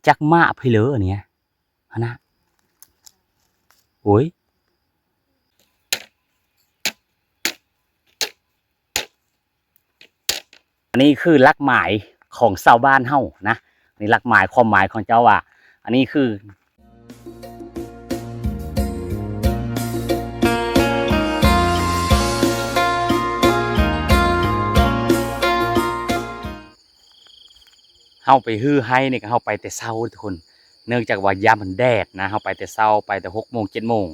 ຈັກມາເພເລີອັນເນີ້ຍຫັ້ນນະ. ໂອ້ຍ ອັນນີ້ຄືຫຼັກໝາຍຂອງຊາວບ້ານເຮົານະ, ນີ້ຫຼັກໝາຍ ຄວາມໝາຍຂອງເຈົ້າວ່າ ອັນນີ້ຄື ເຮົາໄປຮື້ໄຮ່ນີ້ກໍເຮົາໄປແຕ່ເຊົ້າເດ້ທຸກຄົນ, ເນື່ອງຈາກວ່າຍາມມັນແດດນະ, ເຮົາໄປແຕ່ເຊົ້າ ໄປແຕ່ຫົກໂມງເຈັດໂມງ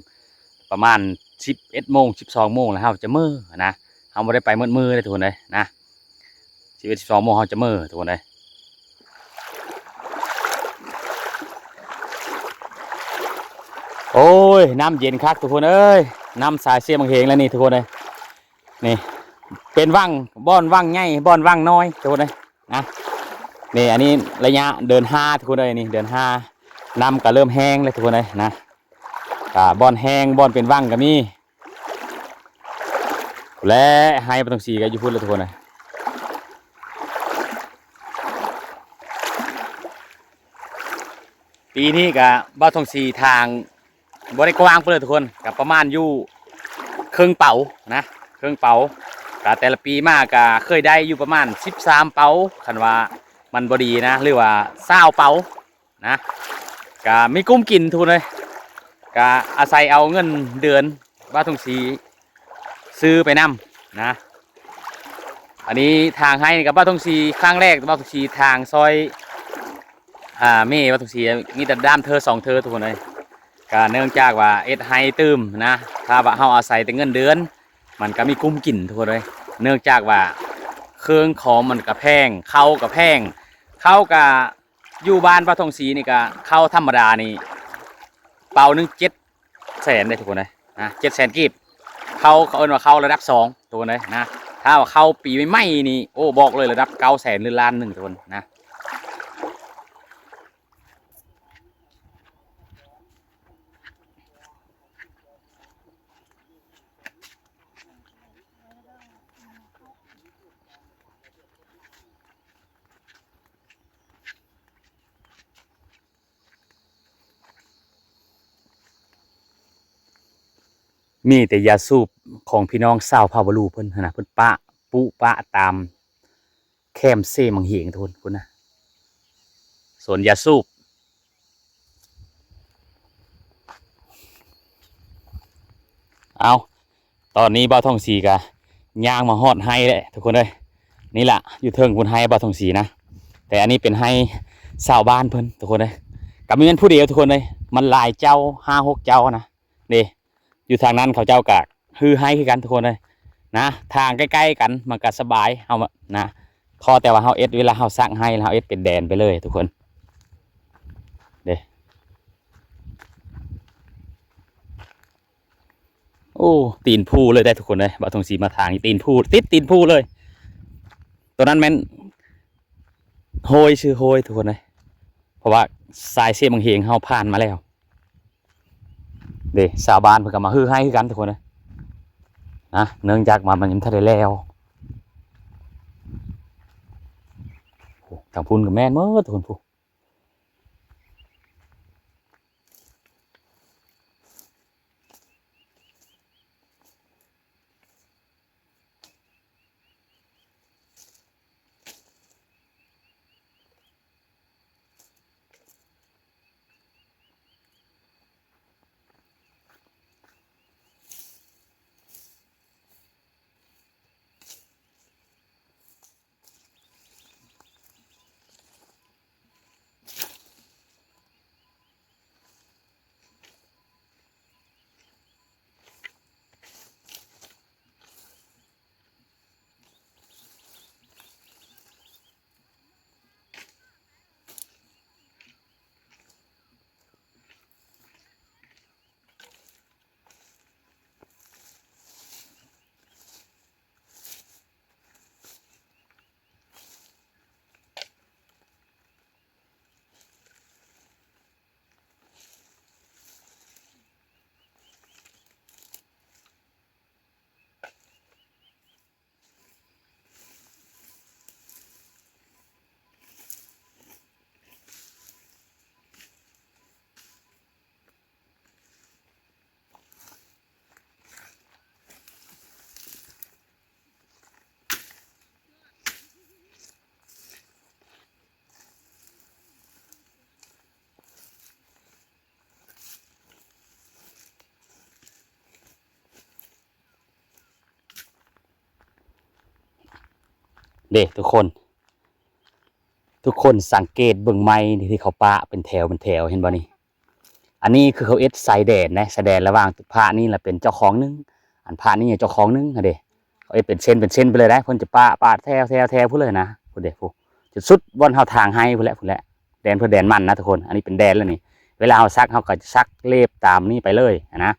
ປະມານສິບເອັດໂມງສິບສອງໂມງແລ້ວເຮົາຈະເມືອນະ, ເຮົາບໍ່ໄດ້ໄປໝົດມື້ເດ້ທຸກຄົນເດ້ນະ, ສິບເອັດສິບສອງໂມງເຮົາຈະເມືອທຸກຄົນເດ້. ໂອ້ຍ ນ້ຳເຢັນຄັກທຸກຄົນເອີຍ, ນ້ຳສາຍເຊບັ້ງເຮງແລ້ວນີ້ທຸກຄົນເອີຍ. ນີ້ເປັນວັງ ບ່ອນວັງໃຫຍ່ ບ່ອນວັງນ້ອຍທຸກຄົນເອີຍນະ. ນີ້ ອັນນີ້ໄລຍະເດີນຫາທຸກຄົນເອີຍ, ນີ້ເດີນຫາ ນ້ຳກໍເລີ່ມແຫ້ງແລ້ວທຸກຄົນເອີຍນະ, ກະບ່ອນແຫ້ງ ບ່ອນເປັນວັງກໍມີ ແລະ ໄຮ່ປະຕົງສີກໍຢູ່ພຸ້ນແລ້ວທຸກຄົນເອີຍ. ປີນີ້ກະບ່າວທອງສີຖາງບໍ່ໄດ້ກວ້າງປານໃດທຸກຄົນ, ກະປະມານຢູ່ເຄິ່ງເປົານະ, ເຄິ່ງເປົາ. ກະແຕ່ລະປີມາກະເຄີຍໄດ້ຢູ່ປະມານສິບສາມເປົາ ຄັນວ່າມັນບໍ່ດີນະ, ຫຼືວ່າຊາວເປົານະ, ກະມີກຸ້ມກິນທຸກຄົນເອີຍ, ກະອາໄສເອົາເງິນເດືອນບ່າວທອງສີຊື້ໄປນຳນະ. ອັນນີ້ຖາງໄຮ່ນີ້ກະບ່າວທອງສີຄັ້ງແລກ, ບ່າວທອງສີຖາງຊ່ອຍ ອ່າ ແມ່ບ່າວທອງສີ ມີແຕ່ດ້າມເທີສອງເທີທຸກຄົນເອີຍ. ກະເນື່ອງຈາກວ່າເຮັດໄຮ່ຕື່ມນະ, ຖ້າວ່າເຮົາອາໄສແຕ່ເງິນເດືອນ ມັນກະມີກຸ້ມກິນທຸກຄົນເອີຍ. ເນື່ອງຈາກວ່າເຄື່ອງຂອງມັນກະແພງ, ເຂົ້າກະແພງ, ເຂົ້າກະ ຢູ່ບ້ານບ່າວທອງສີນີ້ກະ ເຂົ້າທຳມະດານີ້ ເປົາໜຶ່ງເຈັດແສນເດ້ທຸກຄົນເອີຍນະ, ເຈັດແສນກີບ. ເຂົ້າ ເຂົາເອີ້ນວ່າເຂົ້າລະດັບສອງທຸກຄົນເອີຍນະ, ຖ້າວ່າເຂົ້າປີໃໝ່ໆນີ້ ໂອ້ ບອກເລີຍລະດັບເກົ້າແສນ ຫຼື ລ້ານໜຶ່ງທຸກຄົນນະ. ມີແຕ່ຢາສູບຂອງພີ່ນ້ອງຊາວເຜົ່າບາລູເພິ່ນຫັ້ນນະ, ເພິ່ນປະປຸປະຕາມແຄມເຊມັງເຫງ ທຸກຄົນ, ພຸ້ນນະ ສວນຢາສູບ. ເອົາ ຕອນນີ້ບ່າວທອງສີກະຍ່າງມາຮອດໄຮ່ແລ້ວທຸກຄົນເອີຍ. ນີ້ລະ ຢູ່ເທິງພຸ້ນໄຮ່ບ່າວທອງສີນະ, ແຕ່ອັນນີ້ເປັນໄຮ່ຊາວບ້ານເພິ່ນທຸກຄົນເອີຍ, ກະບໍ່ແມ່ນຜູ້ດຽວທຸກຄົນເອີຍ, ມັນຫຼາຍເຈົ້າ ຫ້າຫົກເຈົ້ານະ. ເດ້ ຢູ່ທາງນັ້ນເຂົາເຈົ້າກະຮື້ໄຮ່ຄືກັນທຸກຄົນເອີຍນະ, ທາງໃກ້ໆກັນ ມັນກະສະບາຍ ເຮົານະ, ຂໍແຕ່ວ່າເຮົາເຮັດ ເວລາເຮົາສັກໄຮ່ແລ້ວ ເຮົາເຮັດເປັນແດນໄປເລີຍທຸກຄົນເດ້. ໂອ້ ຕີນພູເລີຍໄດ໋ທຸກຄົນເອີຍ, ບ່າວທອງສີມາທາງນີ້ ຕີນພູ ຕິດຕີນພູເລີຍ. ໂຕນັ້ນແມ່ນໂຮຍ ຊື່ໂຮຍທຸກຄົນເອີຍ, ເພາະວ່າສາຍເຊບັງເຮງເຮົາຜ່ານມາແລ້ວເດ້. ຊາວບ້ານເພິ່ນກໍມາຮື້ໄຮ່ຄືກັນທຸກຄົນເອີຍນະ, ເນື່ອງຈາກວ່າມັນຍັງບໍ່ທັນໄດ້ແລ້ວ. ໂອ້ ທາງພຸ້ນກໍແມ່ນໝົດທຸກຄົນ, ພຸ້ນ. ໂ ເດ້ທຸກຄົນ ທຸກຄົນສັງເກດເບິ່ງໄມ້ນີ້ ທີ່ເຂົາປະເປັນແຖວເປັນແຖວ ເຫັນບໍ່ນີ້? ອັນນີ້ຄືເຂົາເຮັດຊາຍແດນເດ້ ຊາຍແດນລະຫວ່າງພະນີ້ລະເປັນເຈົ້າຂອງໜຶ່ງ ອັນພະນີ້ເຈົ້າຂອງໜຶ່ງຫັ້ນເດ້. ເຂົາເຮັດເປັນເສັ້ນເປັນເສັ້ນໄປເລີຍເດ້ ເພິ່ນຈະປະປະແຖວແຖວແຖວພຸ້ນເລີຍນະ ພຸ້ນເດ້ ພຸ້ນ ຈົນສຸດບ່ອນເຮົາທາງໄຮ່ພຸ້ນແຫຼະ ພຸ້ນແຫຼະ ແດນເພິ່ນແດນມັນນະທຸກຄົນ. ອັນນີ້ເປັນແດນແລ້ວນີ້ ເວລາເຮົາສັກ ເຮົາກໍຈະສັກເລັບຕາມນີ້ໄປເລີຍຫັ້ນນະ.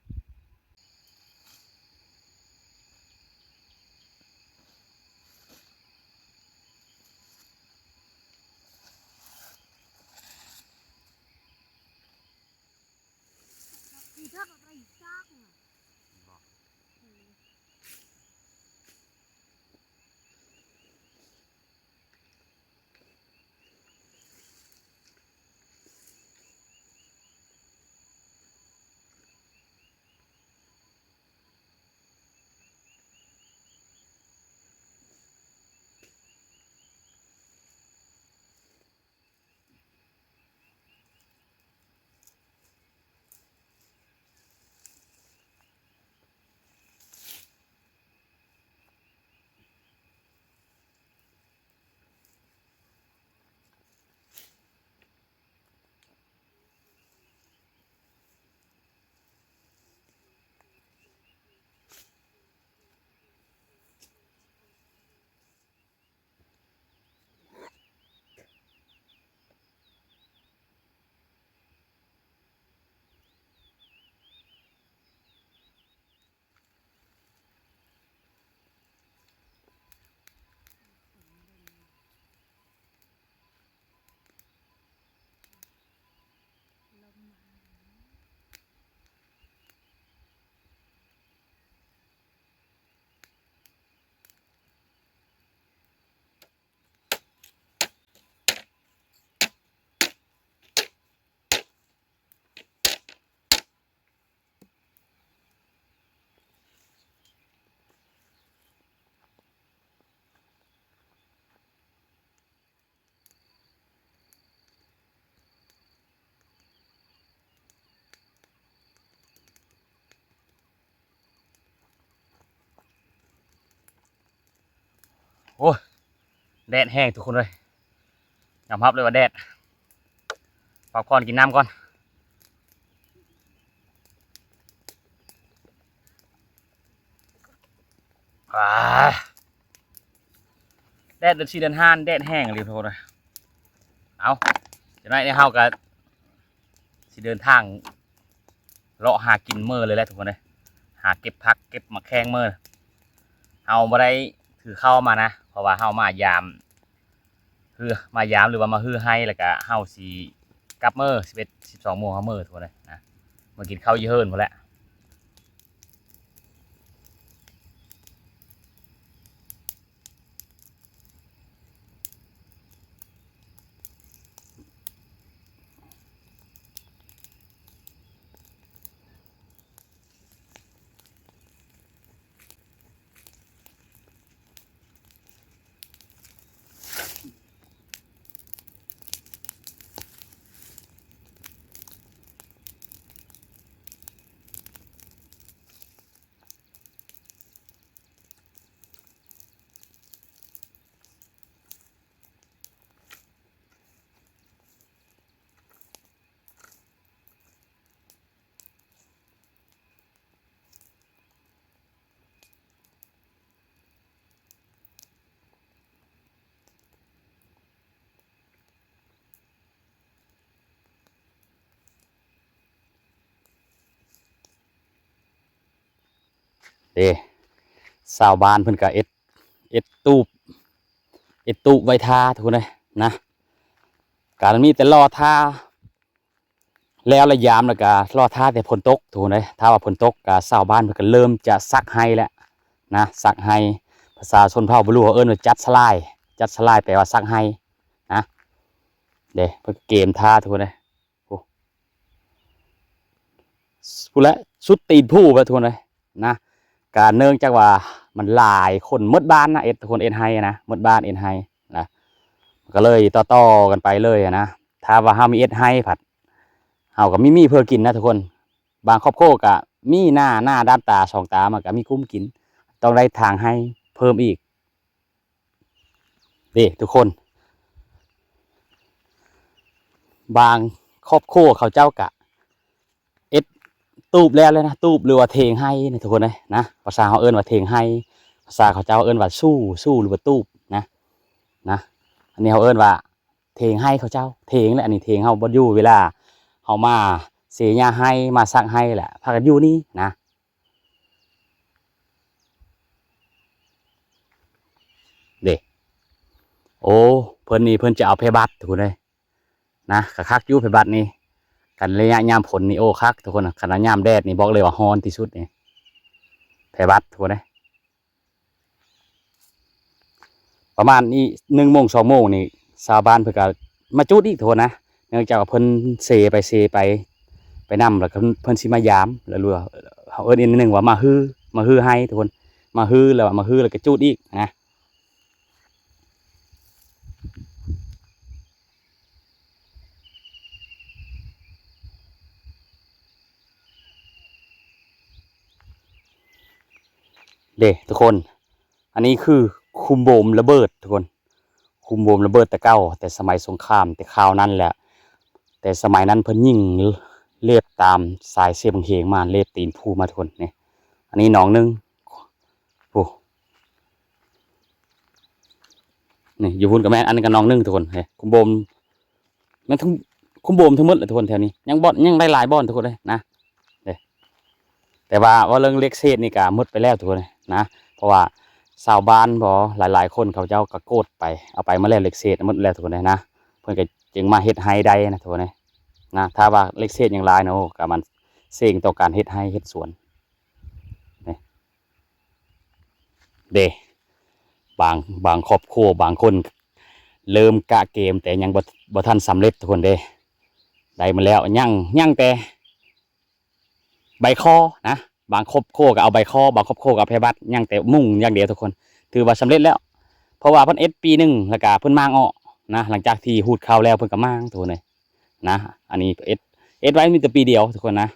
ໂອ້ຍ ແດດແຮງທຸກຄົນເອີຍ ຍອມຮັບເລີຍວ່າແດດ ພັກຜ່ອນກິນນ້ຳກ່ອນ. ອາ ແດດເດືອນສີ່ເດືອນຫ້າ ແດດແຮງອີ່ຫຼີທຸກຄົນເອີຍ. ເອົາ ຈັກໜ້ອຍນີ້ເຮົາກໍຊິເດີນທາງເລາະຫາກິນມື້ເລີຍແຫຼະທຸກຄົນເອີຍ ຫາເກັບຜັກເກັບໝາກແຂ້ງມື້. ເຮົາບໍ່ໄດ້ຖືເຂົ້າມານະ ເພາະວ່າເຮົາມາຢາມ ຄືມາຢາມ ຫຼືວ່າມາຮື້ໄຮ່ ແລ້ວກະເຮົາຊິກັບມື້ ສິບເອັດ ສິບສອງໂມງເຮົາມື້ ທຸກຄົນເອີຍນະ ມາກິນເຂົ້າຢູ່ເຮືອນພຸ້ນແຫຼະ. ເດ້ ຊາວບ້ານເພິ່ນກະເຮັດ ເຮັດຕູບ ເຮັດຕູບໄວ້ຖ້າທຸກຄົນເອີຍນະ ກະມີແຕ່ລໍຖ້າ ແລ້ວລະຍາມ ແລ້ວກະລໍຖ້າແຕ່ຝົນຕົກທຸກຄົນເອີຍ. ຖ້າວ່າຝົນຕົກກະຊາວບ້ານເພິ່ນກະເລີ່ມຈະສັກໄຮ່ແລ້ວນະ ສັກໄຮ່ ພາສາຊົນເຜົ່າບລູເຮົາເອີ້ນວ່າຈັດສະຫຼາຍ ຈັດສະຫຼາຍແປວ່າສັກໄຮ່ນະ. ເດ້ ເພິ່ນກະເກມຖ້າທຸກຄົນເອີຍ ໂອ້ ພຸ້ນແຫຼະ ສຸດຕີນພູພຸ້ນແຫຼະທຸກຄົນເອີຍນະ. ກະເນື່ອງຈາກວ່າມັນຫຼາຍຄົນໝົດບ້ານນະ ເຮັດ ຄົນເຮັດໄຮ່ນະ ໝົດບ້ານເຮັດໄຮ່ນະ ມັນກະເລີຍຕໍ່ໆກັນໄປເລີຍນະ. ຖ້າວ່າເຮົາມີເຮັດໄຮ່ພັດ ເຮົາກະມີ ມີເພື່ອກິນນະທຸກຄົນ. ບາງຄອບຄົວກະມີໜ້າ ໜ້າດ້າມຕາສອງຕາ ມັນກະມີກຸ້ມກິນ ຕ້ອງໄດ້ທາງໄຮ່ເພີ່ມອີກ. ເດ້ທຸກຄົນ ບາງຄອບຄົວເຂົາເຈົ້າກະເຮັດຕູບແລ້ວແລ້ວນະ ຕູບ ຫຼືວ່າເຖງໄຮ່ນະທຸກຄົນເອີຍນະ. ພາສາເຮົາເອີ້ນວ່າເຖງໄຮ່ ພາສາເຂົາເຈົ້າເອີ້ນວ່າຊູ່ ຊູ່ ຫຼືວ່າຕູບນະ ນະ. ອັນນີ້ເຮົາເອີ້ນວ່າເຖງໄຮ່ເຂົາເຈົ້າ ເຖງແຫຼະ ອັນນີ້ເຖງເຮົາບໍ່ຢູ່ ເວລາເຮົາມາເສຫຍ້າໄຮ່ ມາສັກໄຮ່ແຫຼະ ພາກັນຢູ່ນີ້ນະ. ເດ້ ໂອ້ ເພິ່ນນີ້ເພິ່ນຈະເອົາແພບັດທຸກຄົນເອີຍນະ ກະຄັກຢູ່ແພບັດນີ້. ຄັນໄລຍະຍາມຝົນນີ້ ໂອ້ ຄັກທຸກຄົນ. ຄັນວ່າຍາມແດດນີ້ ບອກເລີຍວ່າຮ້ອນທີ່ສຸດນີ້ ແພບັດທຸກຄົນເອີຍ. ປະມານນີ້ ໜຶ່ງໂມງ ສອງໂມງນີ້ ຊາວບ້ານເພິ່ນກະມາຈູດອີກທຸກຄົນນະ. ເນື່ອງຈາກວ່າເພິ່ນເສໄປເສໄປ ໄປນຳ ແລ້ວກໍເພິ່ນຊິມາຢາມ ແລ້ວເຮົາເອີ້ນອີກໜຶ່ງວ່າມາຮື ມາຮືໄຮ່ທຸກຄົນ ມາຮື ແລ້ວມາຮື ແລ້ວກໍຈູດອີກນະ. ເດ້ທຸກຄົນ ອັນນີ້ຄືຄຸມໂບມລະເບີດທຸກຄົນ ຄຸມໂບມລະເບີດແຕ່ເກົ່າ ແຕ່ສະໄໝສົງຄາມ ແຕ່ຄາວນັ້ນແຫຼະ. ແຕ່ສະໄໝນັ້ນເພິ່ນຍິງເລບຕາມສາຍເຊບັງເຮງມາ ເລບຕີນພູມາທຸກຄົນ. ນີ້ ອັນນີ້ໜອງໜຶ່ງ ຜູ້ ນີ້ຢູ່ພຸ້ນກໍແມ່ນ ອັນນີ້ກໍໜອງໜຶ່ງທຸກຄົນ. ເອີ ຄຸມໂບມ ແມ່ນທັງ ຄຸມໂບມທັງໝົດແຫຼະທຸກຄົນ ແຖວນີ້ ຍັງບ່ອນ ຍັງໄດ້ຫຼາຍບ່ອນທຸກຄົນເອີຍນະ. ເດ້ ແຕ່ວ່າເວົ້າເລື່ອງເຫຼັກເສດນີ້ກະໝົດໄປແລ້ວທຸກຄົນເອີຍນະ ເພາະວ່າຊາວບ້ານບໍ່ ຫຼາຍໆຄົນເຂົາເຈົ້າກະໂກດໄປ ເອົາໄປໝົດແລ້ວ ເຫຼັກເສດໝົດແລ້ວທຸກຄົນເອີຍນະ. ເພິ່ນກະຈຶ່ງມາເຮັດໄຮ່ໄດ້ນະທຸກຄົນເອີຍນະ. ຖ້າວ່າເຫຼັກເສດຍັງຫຼາຍນະ ໂອ້ ກະມັນເສັງຕໍ່ການເຮັດໄຮ່ເຮັດສວນ. ນີ້ ເດ້ ບາງ ບາງຄອບຄົວບາງຄົນເລີ່ມກະເກມ ແຕ່ຍັງບໍ່ ບໍ່ທັນສຳເລັດທຸກຄົນເດ້. ໄດ້ມາແລ້ວ ຍັງ ຍັງແຕ່ໃບຄໍນະ ບາງຄອບຄົວກໍເອົາໃບຄໍ ບາງຄອບຄົວກໍເອົາແພບັດ ຍັງແຕ່ມຸງຢ່າງດຽວທຸກຄົນ ຖືວ່າສຳເລັດແລ້ວ. ເພາະວ່າເພິ່ນເອັດປີໜຶ່ງ ແລ້ວກະເພິ່ນມ້າງອອກນະ ຫຼັງຈາກທີ່ຫູດເຂົ້າແລ້ວເພິ່ນກໍມ້າງທຸກຄົນເອີຍນະ. ອັນນີ້ເອັດ ເອັດໄວ້ມີແຕ່ປີດຽວທຸກຄົນນະ.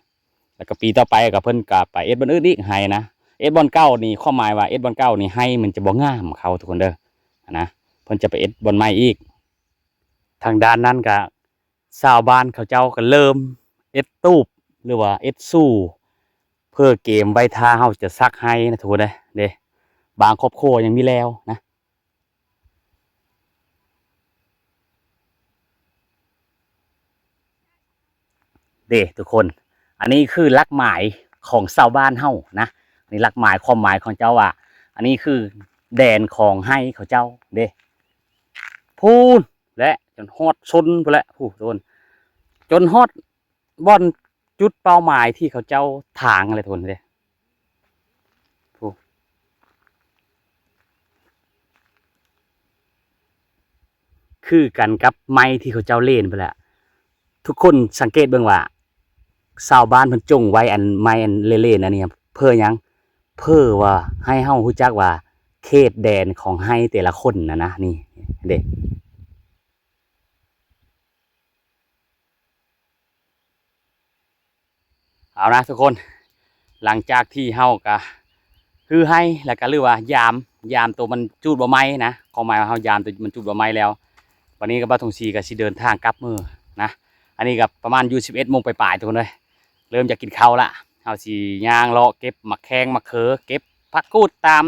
ແລ້ວກໍປີຕໍ່ໄປກໍເພິ່ນກໍໄປເຮັດບ່ອນອື່ນອີກໄຮ່ນະ ເຮັດບ່ອນເກົ່ານີ້ ຄວາມໝາຍວ່າເຮັດບ່ອນເກົ່ານີ້ໄຮ່ມັນຈະບໍ່ງາມເຂົ້າທຸກຄົນເດີນະ ເພິ່ນຈະໄປເຮັດບ່ອນໃໝ່ອີກ. ທາງດ້ານນັ້ນກໍຊາວບ້ານເຂົາເຈົ້າກໍເລີ່ມເຮັດຕູບ ຫຼືວ່າເຮັດຊູ່ ເພື່ອເກມໄວ້ຖ້າເຮົາຈະສັກໄຮ່ນະທຸກຄົນເດີ. ເດ້ ບາງຄອບຄົວຍັງມີແລ້ວນະ. ເດ້ທຸກຄົນ ອັນນີ້ຄືຫຼັກໝາຍຂອງຊາວບ້ານເຮົານະ ນີ້ຫຼັກໝາຍ ຄວາມໝາຍຂອງເຈົ້າວ່າ ອັນນີ້ຄືແດນຂອງໄຮ່ເຂົາເຈົ້າເດ້. ພຸ້ນແຫຼະ ຈົນຮອດຊົນພຸ້ນແຫຼະ ພຸ້ນທຸກຄົນ ຈົນຮອດ ບ່ອນຈຸດເປົ້າໝາຍທີ່ເຂົາເຈົ້າຖາງແຫຼະທຸກຄົນເດ້. ຜູ້ ຄືກັນກັບໄມ້ທີ່ເຂົາເຈົ້າເລ່ນພຸ້ນແຫຼະ. ທຸກຄົນສັງເກດເບິ່ງວ່າ ຊາວບ້ານເພິ່ນຈົ່ງໄວ້ອັນໄມ້ອັນເລ່ນໆອັນນີ້ ເພື່ອຫຍັງ? ເພື່ອວ່າໃຫ້ເຮົາຮູ້ຈັກວ່າເຂດແດນຂອງໄຮ່ແຕ່ລະຄົນນະນະ ນີ້ເດ້. ເອົານະທຸກຄົນ ຫຼັງຈາກທີ່ເຮົາກະຮື້ໄຮ່ ແລ້ວກະ ຫຼືວ່າຢາມ ຢາມໂຕມັນຈູດບໍ່ໄໝ້ນະ ຄວາມໝາຍວ່າເຮົາຢາມໂຕມັນຈູດບໍ່ໄໝ້ແລ້ວ ບາດນີ້ກະບ່າວທົງສີກະຊິເດີນທາງກັບມື້ນະ. ອັນນີ້ກະປະມານຢູ່ສິບເອັດໂມງປາຍໆ ທຸກຄົນເອີຍ ເລີ່ມຢາກກິນເຂົ້າລະ. ເຮົາຊິຍ່າງເລາະເກັບໝາກແຄງ ໝາກເຂີ ເກັບຜັກກູດຕາມ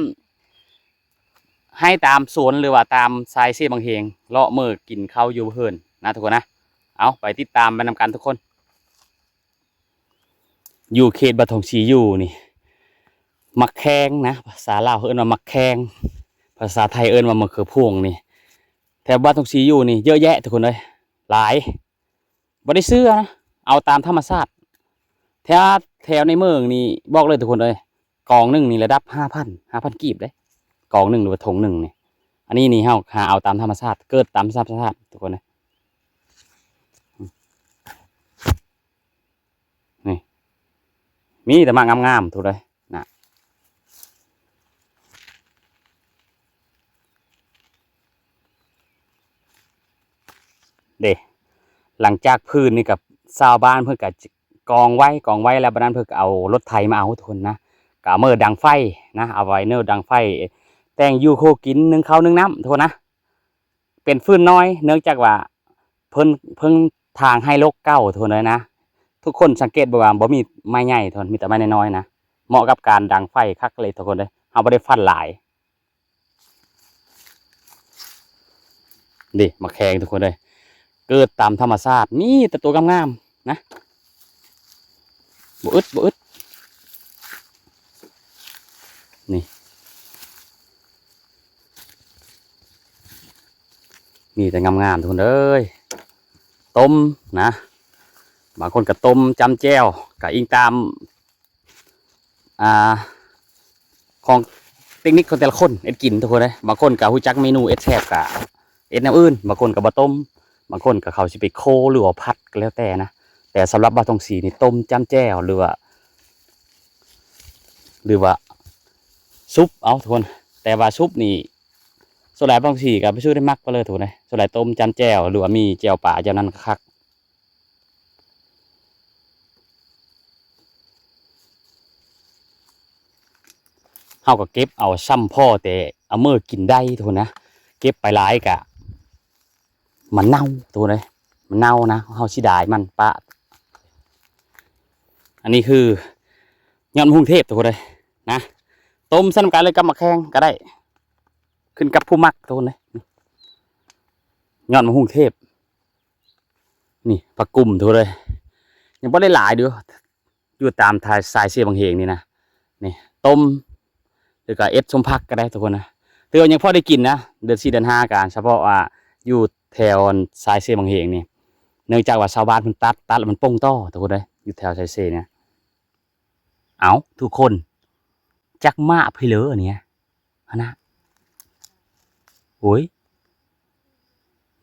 ໃຫ້ຕາມສວນ ຫຼືວ່າຕາມຊາຍເຊບັງເຮງ ເລາະມື້ກິນເຂົ້າຢູ່ເຮືອນນະທຸກຄົນນະ. ເອົາ ໄປຕິດຕາມໄປນຳກັນທຸກຄົນ. ຢູ່ເຂດບ່າວທົງສີຢູ່ນີ້ ໝາກແຄງນະ ພາສາລາວເຂົາເອີ້ນວ່າໝາກແຄງ ພາສາໄທເອີ້ນວ່າມະເຂືອພວງນີ້ ແຖວບ້ານທົງສີຢູ່ນີ້ເຍອະແຍະທຸກຄົນເອີຍ ຫຼາຍ. ບໍ່ໄດ້ຊື້ນະ ເອົາຕາມທຳມະຊາດ. ແຖວ ແຖວໃນເມືອງນີ້ ບອກເລີຍທຸກຄົນເອີຍ ກອງໜຶ່ງນີ້ລະດັບຫ້າພັນ ຫ້າພັນກີບເດ້ ກອງໜຶ່ງ ຫຼືວ່າຖົງໜຶ່ງນີ້. ອັນນີ້ນີ້ເຮົາຫາເອົາຕາມທຳມະຊາດ ເກີດຕາມທຳມະຊາດທຸກຄົນເອີຍ. ນີ້ ມີແຕ່ໝາກງາມໆ ທຸກເອີຍນະ. ເດ້ ຫຼັງຈາກພື້ນນີ້ກະ ຊາວບ້ານເພິ່ນກະກອງໄວ້ ກອງໄວ້ ແລ້ວບາດນັ້ນເພິ່ນກະເອົາລົດໄຖມາເອົາທຸກຄົນນະ ກະເອົາມາດັງໄຟນະ ເອົາໄວ້ເນີດັງໄຟ ແຕ່ງຢູ່ຄົວກິນ ໜຶ້ງເຂົ້າໜຶ້ງນ້ຳທຸກຄົນນະ. ເປັນຟືນນ້ອຍ ເນື່ອງຈາກວ່າເພິ່ນ ເພິ່ງຖາງໃຫ້ໂລກເກົ່າ ທຸກຄົນເອີຍນະ. ທຸກຄົນສັງເກດເບິ່ງວ່າບໍ່ມີໄມ້ໃຫຍ່ ທຸກຄົນ ມີແຕ່ໄມ້ນ້ອຍໆນະ ເໝາະກັບການດັງໄຟຄັກເລີຍ ທຸກຄົນເອີຍ. ເຮົາບໍ່ໄດ້ຝັນຫຼາຍ. ນີ້ໝາກແຄງ ທຸກຄົນເອີຍ ເກີດຕາມທຳມະຊາດ ມີແຕ່ຕົວງາມໆນະ ບໍ່ອຶດ ບໍ່ອຶດ. ນີ້ ມີແຕ່ງາມໆ ທຸກຄົນເອີຍ. ຕົ້ມນະ ບາງຄົນກໍຕົ້ມຈ້ຳແຈ່ວ ກໍອີງຕາມ ອ່າ ຂອງເຕັກນິກຂອງແຕ່ລະຄົນເຮັດກິນ ທຸກຄົນເອີຍ. ບາງຄົນກໍຮູ້ຈັກເມນູເຮັດແຊບກໍເຮັດແນວອື່ນ ບາງຄົນກໍບໍ່ຕົ້ມ ບາງຄົນກໍເຂົາຊິໄປໂຄ ຫຼືວ່າຜັດກໍແລ້ວແຕ່ນະ. ແຕ່ສຳລັບບ່າວທອງສີນີ້ ຕົ້ມຈ້ຳແຈ່ວ ຫຼືວ່າ ຫຼືວ່າຊຸບເອົາ ທຸກຄົນ. ແຕ່ວ່າຊຸບນີ້ ສ່ວນຫຼາຍບ່າວທອງສີກໍບໍ່ຊື່ໄດ້ມັກປານໃດ ທຸກຄົນເອີຍ. ສ່ວນຫຼາຍຕົ້ມຈ້ຳແຈ່ວ ຫຼືວ່າມີແຈ່ວປາ ແຈ່ວນັ້ນກໍຄັກ. ເຮົາກໍເກັບເອົາຊ່ຳພໍແຕ່ເອົາມື້ກິນໄດ້ ທຸກຄົນນະ. ເກັບໄປຫຼາຍກະມັນເນົ່າ ທຸກຄົນເອີຍ ມັນເນົ່ານະ ເຮົາເສຍດາຍມັນປະ. ອັນນີ້ຄືຍອດໝາກຫຸ່ງເທບ ທຸກຄົນເອີຍນະ ຕົ້ມໃສ່ນຳກັນເລີຍກັບໝາກແຄງກໍໄດ້ ຂຶ້ນກັບຜູ້ມັກ ທຸກຄົນເອີຍ. ຍອດໝາກຫຸ່ງເທບ ນີ້ຜັກກຸ້ມ ທຸກຄົນເອີຍ ຍັງບໍ່ໄດ້ຫຼາຍເດີ ຢູ່ຕາມຊາຍເຊບັງເຮງນີ້ນະ. ນີ້ຕົ້ມ ຫຼືກໍເຮັດສົ້ມຜັກກໍໄດ້ ທຸກຄົນນະ ຖືວ່າຍັງພໍໄດ້ກິນນະ. ເດືອນສີ່ເດືອນຫ້າກະສະເພາະວ່າຢູ່ແຖວຊາຍເຊບັງເຮງນີ້ ເນື່ອງຈາກວ່າຊາວບ້ານເພິ່ນຕັດ ຕັດແລ້ວມັນປົ່ງຕໍ່ ທຸກຄົນເອີຍ ຢູ່ແຖວຊາຍເຊນີ້. ເອົ້າ ທຸກຄົນ ຈັກໝາກໃຜເລີອັນນີ້ຫັ້ນນະ. ໂອ້ຍ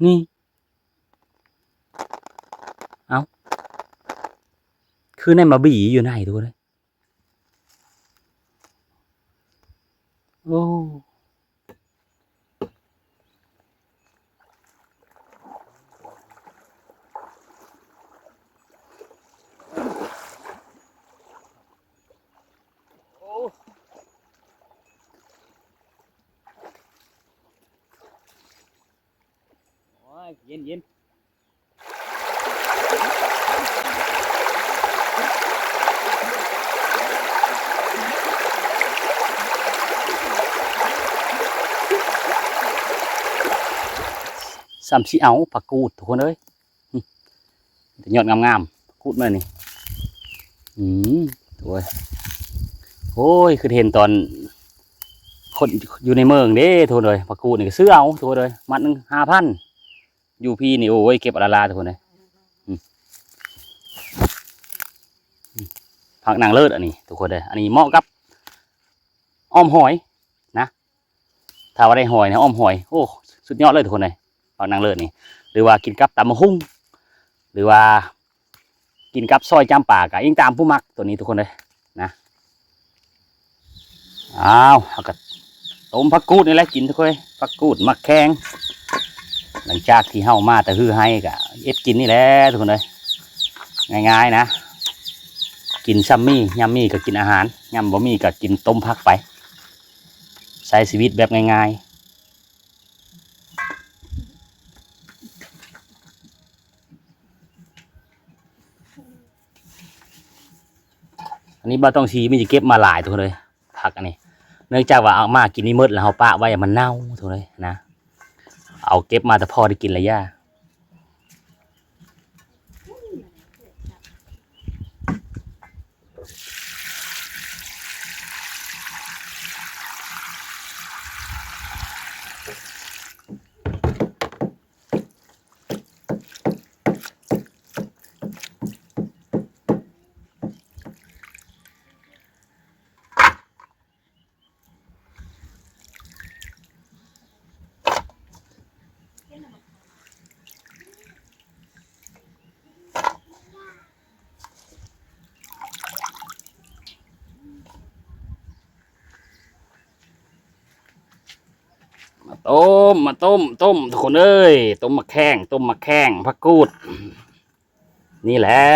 ນີ້ ເອົ້າ ຄືໃນມາບີຢູ່ໃນ ທຸກຄົນເອີຍ. ໂອ້ ໂອ້ຍ ເຢັນໆ. ສ່ຳຊິເອົາຜັກກູດ ທຸກຄົນເອີຍ ອືມ ແຕ່ຍອດງາມໆ ກູດມານີ້ ອືມ ໂອ້ຍ ໂອ້ຍ ຄືເຫັນຕອນຄົນຢູ່ໃນເມືອງເດ້ ທຸກຄົນເອີຍ ຜັກກູດນີ້ກໍຊື້ເອົາ ທຸກຄົນເອີຍ ມັດໜຶ່ງຫ້າພັນ. ຢູ່ພີ້ນີ້ ໂອ້ຍ ເກັບອາລາໆ ທຸກຄົນເອີຍ ອືມ ອືມ ຜັກນາງເລີດອັນນີ້ ທຸກຄົນເອີຍ ອັນນີ້ເໝາະກັບອ້ອມຫອຍນະ ຖ້າວ່າໄດ້ຫອຍນະ ອ້ອມຫອຍ ໂອ້ ສຸດຍອດເລີຍ ທຸກຄົນເອີຍ ຜັກນາງເລີດນີ້ ຫຼືວ່າກິນກັບຕຳບັກຫຸ່ງ ຫຼືວ່າ ກິນກັບຊອຍຈ້ຳປາ ກໍອີງຕາມຜູ້ມັກ ໂຕນີ້ທຸກຄົນເອີຍນະ. ອ້າວ ເຮົາກໍຕົ້ມຜັກກູດນີ້ແຫຼະກິນທຸກຄົນເອີຍ ຜັກກູດໝາກແຄງ. ຫຼັງຈາກທີ່ເຮົາມາແຕ່ຮືໄຮ່ກໍເຮັດກິນນີ້ແຫຼະທຸກຄົນເອີຍ ງ່າຍໆນະ ກິນຊ່ຳມີ ຍາມມີກໍກິນອາຫານ ຍາມບໍ່ມີກໍກິນຕົ້ມຜັກໄປ ໃຊ້ຊີວິດແບບງ່າຍໆ. ອັນນີ້ບໍ່ຕ້ອງຊີມີຈະເກັບມາຫຼາຍທຸກຄົນເອີຍ ຜັກອັນນີ້ ເນື່ອງຈາກວ່າເອົາມາກິນນີ້ໝົດແລ້ວ ເຮົາປະໄວ້ມັນເນົ່າທຸກຄົນເອີຍນະ ເອົາເກັບມາແຕ່ພໍໄດ້ກິນລະຢ່າ. ມາຕົ້ມ ມາຕົ້ມ ຕົ້ມ ທຸກຄົນເອີຍ ຕົ້ມໝາກແຂ້ງ ຕົ້ມໝາກແຂ້ງ ຜັກກູດ ນີ້ແຫຼະ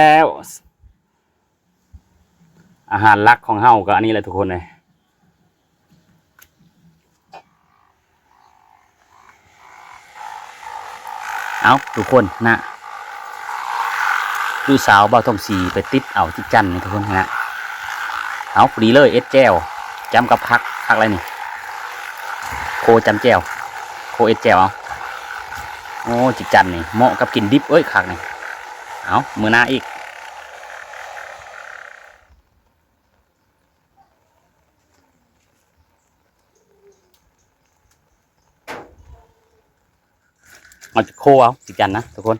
ອາຫານຫຼັກຂອງເຮົາກໍອັນນີ້ແຫຼະທຸກຄົນເອີຍ. ເອົາທຸກຄົນນະ ລູກສາວບ່າວທອງສີໄປຕິດເອົາຈິກຈັນນີ້ທຸກຄົນນະ. ເອົາ ພໍດີເລີຍ ເອັດແຈ່ວ ຈ້ຳກັບຜັກ ຜັກອະໄລນີ້ ໂຄຈ້ຳແຈ່ວ ໂຄເອັດແຈ່ວ. ເອົາ ໂອ້ ຈິກຈັນນີ້ເໝາະກັບກິນດິບເອີຍ ຄັກນີ້. ເອົາ ມື້ໜ້າອີກ. ເຮົາຈະໂຄເອົາຈິກຈັນນະທຸກຄົນ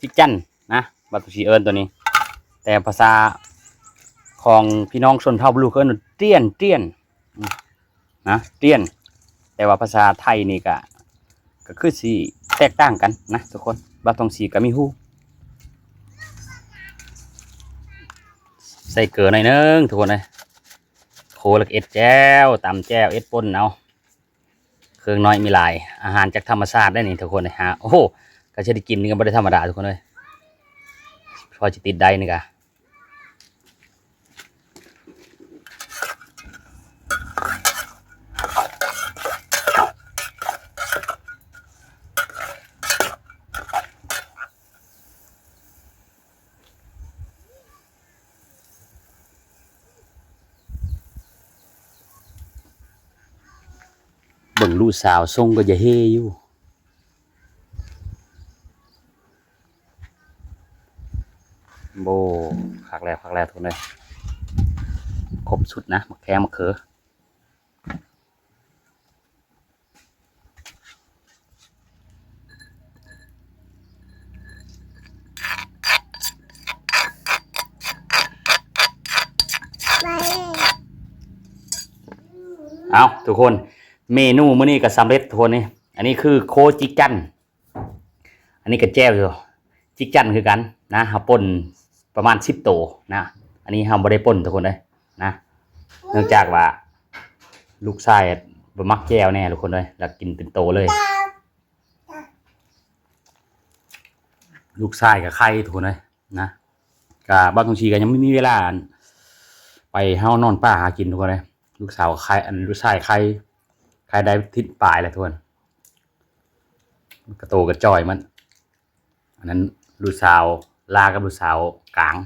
ຈິກຈັນນະ ບ່າວທອງສີເອີ້ນໂຕນີ້ ແຕ່ພາສາຂອງພີ່ນ້ອງຊົນເຜົ່າບະລຸເອີ້ນວ່າ ຕຽນ ຕຽນ ອືມ ນະ ຕຽນ. ແຕ່ວ່າພາສາໄທນີ້ກະ ກະຄືຊິແຕກຕ່າງກັນນະທຸກຄົນ ບ່າວທອງສີກະມີຮູ້. ໃສ່ເກືອໜ້ອຍໜຶ່ງທຸກຄົນເອີຍ ໂຄແລ້ວກະເອັດແຈ່ວ ຕຳແຈ່ວ ເອັດປົ່ນເອົາ. ເຄື່ອງນ້ອຍມີຫຼາຍ ອາຫານຈາກທຳມະຊາດໄດ໋ນີ້ທຸກຄົນເອີຍ. ຫາ ໂອ້ໂຫ ກະຊິໄດ້ກິນນີ້ກະບໍ່ໄດ້ທຳມະດາທຸກຄົນເອີຍ ພໍຊິຕິດໄດ້ນີ້ກະ. ເບິ່ງລູກສາວຊົງກະຢາກເຮຢູ່. ໂອ້ ຄັກແລ້ວ ຄັກແລ້ວທຸກຄົນເອີຍ ຄົບຊຸດນະ ໝາກແຂ້ງ ໝາກເຂີ. ເອົາທຸກຄົນ ເມນູມື້ນີ້ກະສຳເລັດທຸກຄົນເອີຍ. ອັນນີ້ຄືໂຄຈິກຈັນ ອັນນີ້ກະແຈ່ວຢູ່ ຈິກຈັນຄືກັນນະ ເຮົາປົ່ນປະມານສິບໂຕນະ. ອັນນີ້ເຮົາບໍ່ໄດ້ປົ່ນທຸກຄົນເອີຍນະ ເນື່ອງຈາກວ່າລູກຊາຍບໍ່ມັກແຈ່ວແນ່ທຸກຄົນເອີຍ ລະກິນເປັນໂຕເລີຍ. ລູກຊາຍກະໄຄທຸກຄົນເອີຍນະ ກະບ່າວທອງສີກະຍັງບໍ່ມີເວລາໄປເຮົານອນປ່າຫາກິນທຸກຄົນເອີຍ. ລູກສາວໄຄ ອັນ ລູກຊາຍໄຄ ໄຄໄດ້ທິດປາຍແລ້ວທຸກຄົນ ກະໂຕກະຈ່ອຍມັນ. ອັນນັ້ນລູກສາວຫຼ້າກັບລູກສາວກາງ